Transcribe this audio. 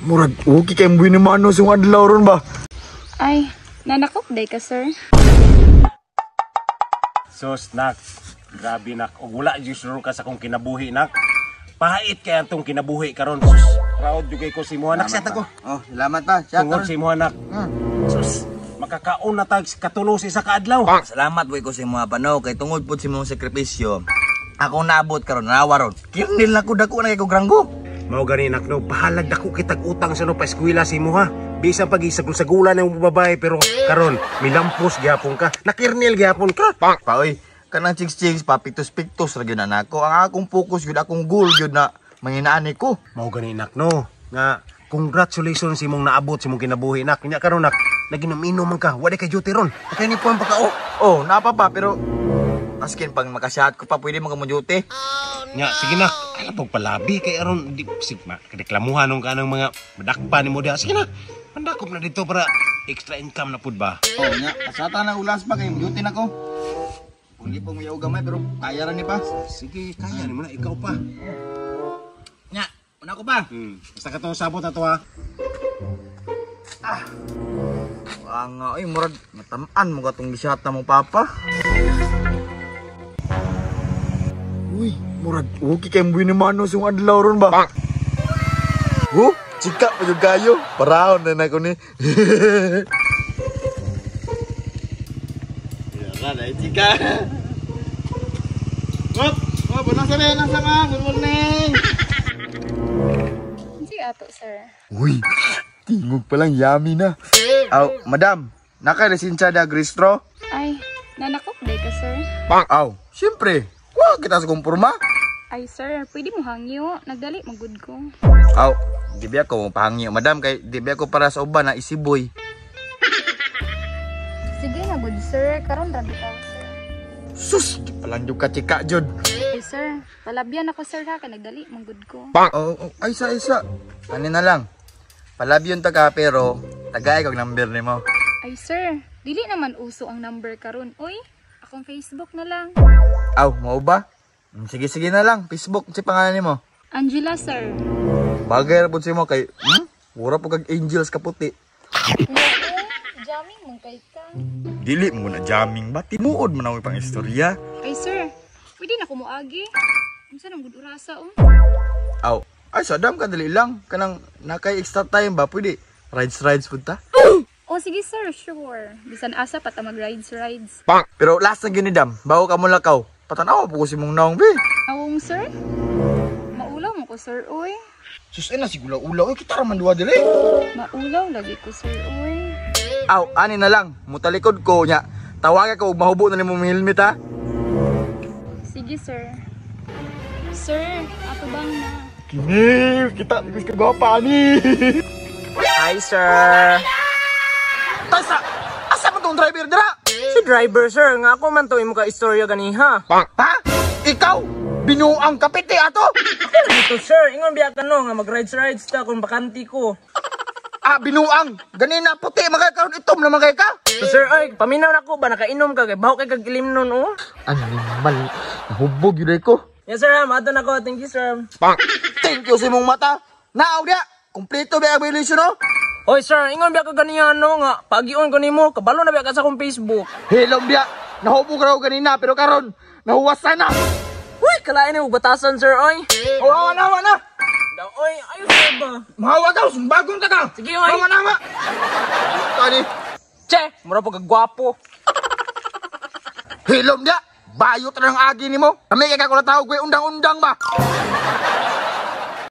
Murag okay kay buhi ni Mano sa adlaw ron ba? Ay, nanakop day ka, sir. Sus, nak. Grabe, nak. Og wala jud sure ka sa akong kinabuhi, nak. Pahit kay antong kinabuhi karon. Sus, proud jud kay ko sa imuha, nak. Siya ko. Oh, salamat pa. Siya Tungod sa imuha, nak. Sus, makakaon na tag katulo sa isa ka adlaw. Salamat boy ko sa mga panaw kay tungod pud sa imong sakripisyo. Akong naabot karon, nawa ron. Kirnil na ko, dako na kay ko granggo. Mao gani, nak, no, bahalag dako kitag utang sa no pa eskwela sa imuha. Bisan pag isagul-sagula ng babae pero karon milampos gyapon ka. Nakirnil gyapon ka. Pa oy, kanang chicks-chicks pa piktos-piktos ra gyud na nako. Ang akong focus gyud, akong goal gyud na manginaani ko. Mao gani, nak, no, nga congratulations sa imong naabot sa imong kinabuhi, nak. Nya karon, nak, naginom-inom man ka, wala kay duty ron. Kay ni puan pa ka oh. Oh, napa pa pero askin pag makasihat ko pa pwede mo ka mo duty. Nya sige nak, ala pag palabi kay aron di sigma reklamuhan nung kanang mga madakpa nimo diha. Sige na. Pandakop na dito para extra income na pud ba. Oh, nya kasata na ulas pa kay duty na ko. Kung di pa mo yaw gamay pero kaya ra ni pa. Sige, kaya nimo na ikaw pa. Nya, una ko pa. Basta ka to sabot ato ha. Ang ay murag natam-an mo katong gisata mo papa. Uy, murag okay kay buhi ni Mano sa adlaw ron ba? Oh, chika pa jud kayo. Parahon na nako ni. Ya, na chika. Hop, oh, buenas tardes, nasa ka? Good morning. Hindi ato, sir. Uy, tingog pa lang yummy na. Aw, madam, naka-lisensya da gristro? Ay, nanakop day ka, sir. Aw, siyempre. Wa kita sa kumpurma. Ay, sir, pwede mo hangyo. Nagdali, magud ko. Aw, di ba ako pahangyo, madam, kay di ba ako para sa uban na isiboy. Sige na, good sir. Karon ra bitaw, sir. Sus, di palang jud ka chika jud. Ay, sir, palabyan ako, sir, ha. Kay nagdali, magud ko. Oh, oh, ay isa isa. Ani na lang. Palabyon ta ka pero tagay kog number nimo. Ay, sir, dili naman uso ang number karon. Uy, akong Facebook na lang. Aw, mao ba? Sige sige na lang, Facebook si pangalan nimo. Angela, sir. Bagay ra pud si mo kay Mura pud kag angels kaputi. Jamming man kay ka. Dili mo na jamming ba? Tinuod man ang pang istorya. Ay, sir, pwede na ko moagi. Unsa nang gud orasa oh? Aw, ay sadam ka dali lang kanang nakay extra time ba pwede rides rides pud ta. Oh, sige sir, sure. Bisan asa pa ta mag rides rides. Pero last na gyud ni dam, bago ka mo lakaw. Patanaw po ko si mong naong be. Awong sir? Maulaw mo ko sir, oy. Sus ay na sigula ulaw, oy kita ra man duha diri. Maulaw lagi ko sir, oy. Aw, ani na lang, mutalikod ko nya. Tawagan ko og mahubo na nimo helmet ha. Sige sir. Sir, ato bang na? Kini, kita gusto ka gwapa ni. Hi, sir. Tasa, asa man tong driver dira? Si driver, sir. Nga ako man to imo ka istorya ganiha. Ha? Ikaw? Binuang kapite ato? Ako dito, sir. Ingon biya ka no nga mag-rides-rides ta kung bakante ko. Ah, binuang. Ganina puti man kay karon itom naman kay ka. So, sir, ay paminaw nako ba nakainom ka kay baho kay kag ilim nun oh. Animal, nahubog yun ko. Yes, sir. Mato na ko. Thank you, sir. Thank you sa imong mata. Naaw dia. Kompleto ba ang violation no? Hoy, sir, ingon biya ka ganiha no nga pagion ko nimo, kabalo na biya ka sa akong Facebook. Hilom biya. Nahubog raw ganina pero karon nahuwasan na. Uy, kalain ni batasan, sir, oy. Oh, hawa na, hawa na. Daw, oy, ayos sir ba? Mahawa ka, sumbagon ka ka. Sige, oy. Hawa na, hawa. Tani. Che, mura pa kagwapo. Hilom dia. Bayot na ang agi nimo. Kami kay kakulatawag ko'y undang-undang ba?